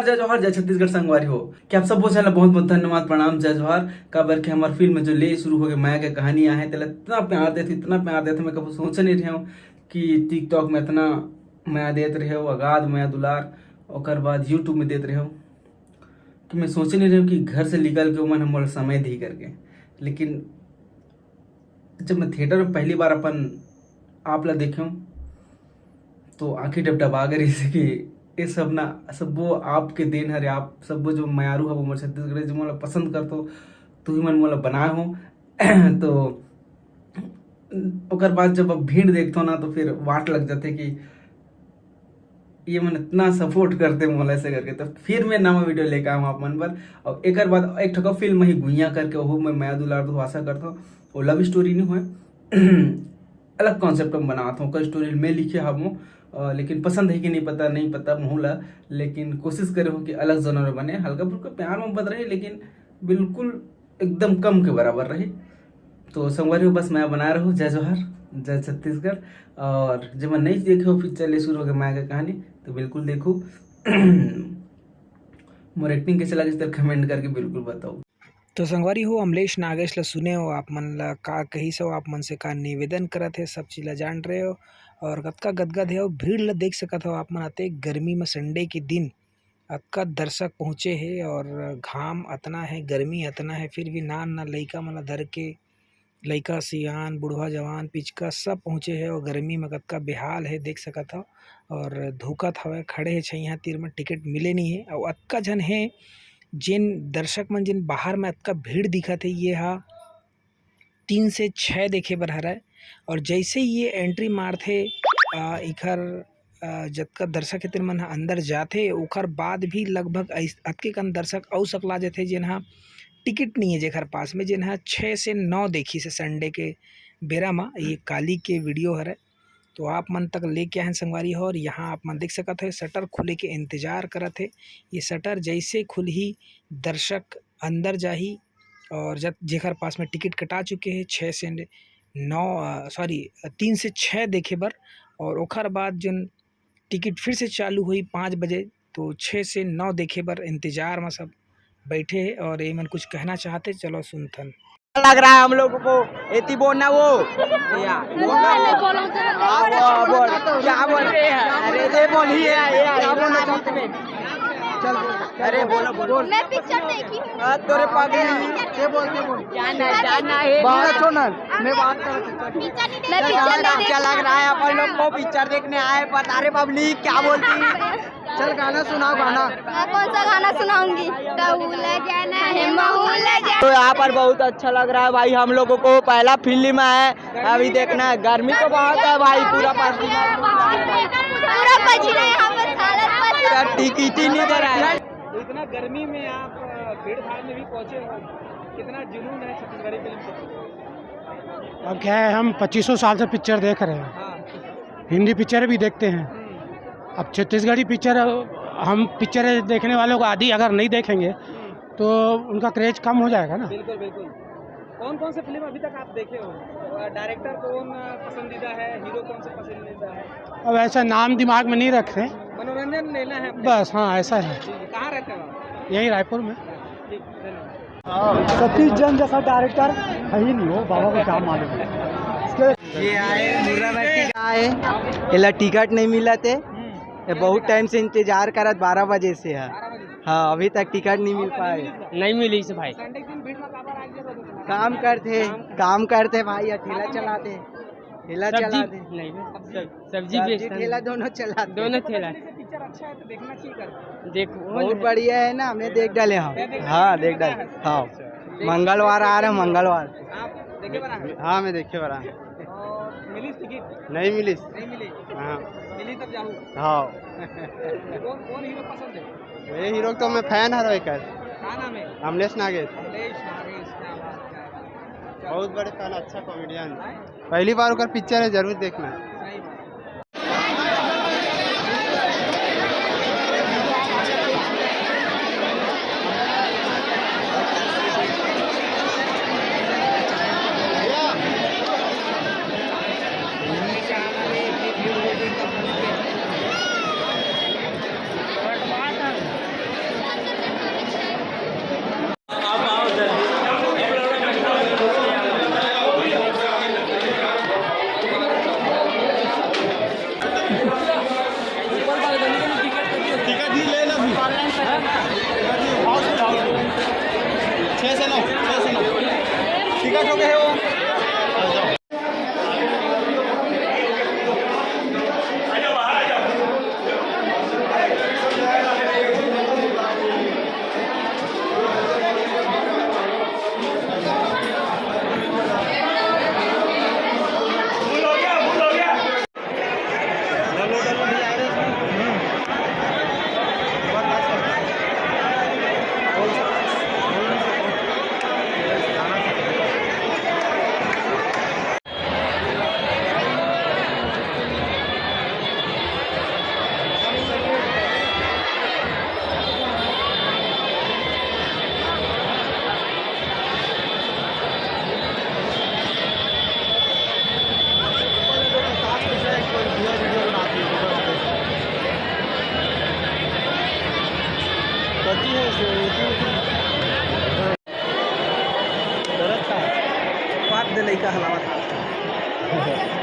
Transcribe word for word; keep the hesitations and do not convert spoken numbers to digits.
जय जोहार, जय छत्तीसगढ़ संगवारी हो। कि आप सबो झन ला बहुत बहुत धन्यवाद, प्रणाम, जय जोहार। काबर कि हमर फिल्म जो ले शुरू होगे मया के कहानी आहे, तेला इतना प्यार देथे, इतना प्यार देथे, मैं कभू सोचे नहीं रहे हूँ कि TikTok में इतना मया देत रहे हो, अगाध मया दुलार, ओकर बाद YouTube में देत रहे हो, कि मैं सोचे नहीं रहे हूँ कि घर से निकल के ओमन हमन ला समय दी करके। लेकिन जब मैं थिएटर में पहली बार अपन आप ला देखे हूँ, तो आँखी डबडबा गए रहिस कि ये सब ना, सब्बो आपके देन हरे, आप सब्बो जो मयारू हवो मोर छत्तीसगढ़, जो मोला पसंद करथो, तुही मन मोला बनाए हो। तो ओकर बाद जब अब भीड़ देखथो ना, तो फिर वाट लग जाथे कि ये मन इतना सपोर्ट करते मोला ऐसे करके। तो फिर मैं नवा वीडियो लेके आऊँ आप मन बर। और एकर बाद एक ठको फिल्म ही गुइया करके, ओहू में मया दुलार दुहासा करथो, वो लव स्टोरी नहीं होए। अलग कॉन्सेप्ट में बनात हूँ, ओकर स्टोरी मैं लिखे हवँ, अ, लेकिन पसंद है कि नहीं पता, नहीं पता महू ला, लेकिन कोशिश करे हूँ कि अलग जॉनर में बने, हल्का फुल्का प्यार मोहब्बत रहे, लेकिन बिल्कुल एकदम कम के बराबर रहे। तो संगवारी हो, बस मया बनाए रहू। जय जोहार, जय छत्तीसगढ़। और जब नहीं देखे हो पिक्चर ले शुरू होके मया के कहानी, तो बिल्कुल देखू। मोर एक्टिंग कैसे लगे, तो कमेंट करके बिल्कुल बताओ। तो संगवारी हो, अमलेश नागेश ला सुने हो, आप मन ला का कहिस हो, आप मन से का निवेदन करत हे, सब चीज ला जान रहे हो। और कतका गदगद हे, भीड़ ला देख सकत हो आप मन, अतेक गर्मी में संडे के दिन अतका दर्शक पहुँचे हे और घाम अतना हे, गर्मी अतना हे, फिर भी नान नान लइका मन ला धर के, लइका सियान, बुढ़वा जवान, पिचका सब पहुँचे हे और गर्मी में कतका बेहाल हे, देख सकत हो। और धुकत हवय, खड़े हे छइहाँ तीर में, टिकट मिले नहीं हे। और अतका झन हे, जेन दर्शक मन, जेन बाहर में अतका भीड़ दिखत हे, ये हा तीन से छः देखे बर हरय। और जैसे ही ये एंट्री मारथे, अ, इखर, अ, जतका दर्शक हे, तेन मन ह अंदर जाथे, ओखर बाद भी लगभग अइस-, अतके कन दर्शक अउ सकला जथे, जेन ह टिकट नहीं है जेखर पास में, जेन ह छः से नौ देखिस हे संडे के बेरा म। ये काली के वीडियो हरय, तो आप मन तक लेके आए हैं संगवारी हो। और यहाँ आप मन देख सकत हो, शटर खुले के इंतजार करत हे। ये शटर जैसे खुलही, दर्शक अंदर जाही और जत-, जेकर पास में टिकट कटा चुके हे छः से नौ, अ, सॉरी, तीन से छः देखे बर, और ओकर बाद जोन टिकट फिर से चालू होही पाँच बजे, तो छः से नौ देखे बर इंतजार में सब बैठे हे और ये मन कुछ कहना चाहते, चलो सुनथन। लग रहा है हम लोगों को, एती बोल ना वो। या। हाँ, वो बोल, क्या बोल? अरे, ये बोल ही है, ये क्या बोलना चाहते हैं? चल, अरे, बोलो, बोलो। मैं पिक्चर देखी हूँ। हाँ, तोरे पागल। ये बोल, ये बोल। जाना, जाना है। बात सुन, मैं बात करता हूँ। पिक्चर नहीं मैं देखी। पिक्चर नहीं अच्छा देखी। लग रहा है अपन लोग को, पिक्चर देखने आए, बता रहे पब्लिक क्या बोलती है। चल, गाना सुनाओ, गाना। मैं कौन सा गाना सुनाऊंगी? कहूँ ले जाना है, महू ले जाना। तो यहाँ पर बहुत अच्छा लग रहा है भाई, हम लोगों को पहला फिल्म है, अभी देखना है, गर्मी तो बहुत है भाई, पूरा पसीना। पूरा पसीना यहाँ पर, हालत पसीना। टिकट ही नहीं दे रहा है। तो इतना गर्मी में आप, अ, भीड़ भाड़ में भी पहुंचे हो, कितना जुनून है छत्तीसगढ़ी फिल्म से? अब क्या है, हम पच्चीसों साल से पिक्चर देख रहे हैं, हाँ। हिंदी पिक्चर भी देखते हैं। हम्म। अब छत्तीसगढ़ी पिक्चर, हम पिक्चर देखने वालों को आदि अगर नहीं देखेंगे, हम्म। तो उनका क्रेज कम हो जाएगा ना। बिल्कुल, बिल्कुल। कौन कौन से फिल्म अभी तक आप देखे हो? अ, डायरेक्टर कौन, अ, पसंदीदा है? हीरो कौन से पसंदीदा है? अब ऐसा नाम दिमाग में नहीं रख रहे। मनोरंजन लेना है अपने। बस, हाँ, ऐसा है। जी, जी। कहाँ रहते हो आप? यहीं रायपुर में। ठीक, धन्यवाद। सतीश जैन जैसा डायरेक्टर कहीं नहीं हो, बाबा को क्या मालूम है। इसके ये आए, मुर्रा भट्टी का आए, एला टिकट नहीं मिलत हे। हम्म। ये बहुत टाइम से इंतजार करत, बारह बजे से है। बारह बजे से? हाँ, अभी तक टिकट नहीं मिल पाए। नहीं मिली से भाई। संडे के दिन भीड़ में काबर आ गया तो? काम करते, काम करते भाई, या ठेला चलाते, ठेला सब्जी चलाते। नहीं, सब-, सब्जी सब्जी बेचता हूँ। ठेला दोनों चलाते। दोनों ठेला। पिक्चर अच्छा है तो देखना चाहिए कर। देखो, बहुत बढ़िया है ना, हमने देख डाले हम। हाँ, देख डाले। हाँ, मंगलवार आ रहे हैं, मंगलवार। आप देखे बना? हाँ, मैं देखे बना। और मिली टिकट? नहीं मिली। नहीं मिली? हाँ। मिली तब जाऊँ। हाँ। कौन, कौन हीरो पसंद है? ये हीरो तो मैं फैन हरो एकर। का नाम है? अमलेश नागेश। अमलेश नागेश, क्या बात, क्या बात। बहुत बड़े फैन, अच्छा कॉमेडियन। हैं? पहली बार ओकर पिक्चर है, जरूर देखना। सही बात। टिकट हो गए हो। दरद का पाट दे लइका हलावत।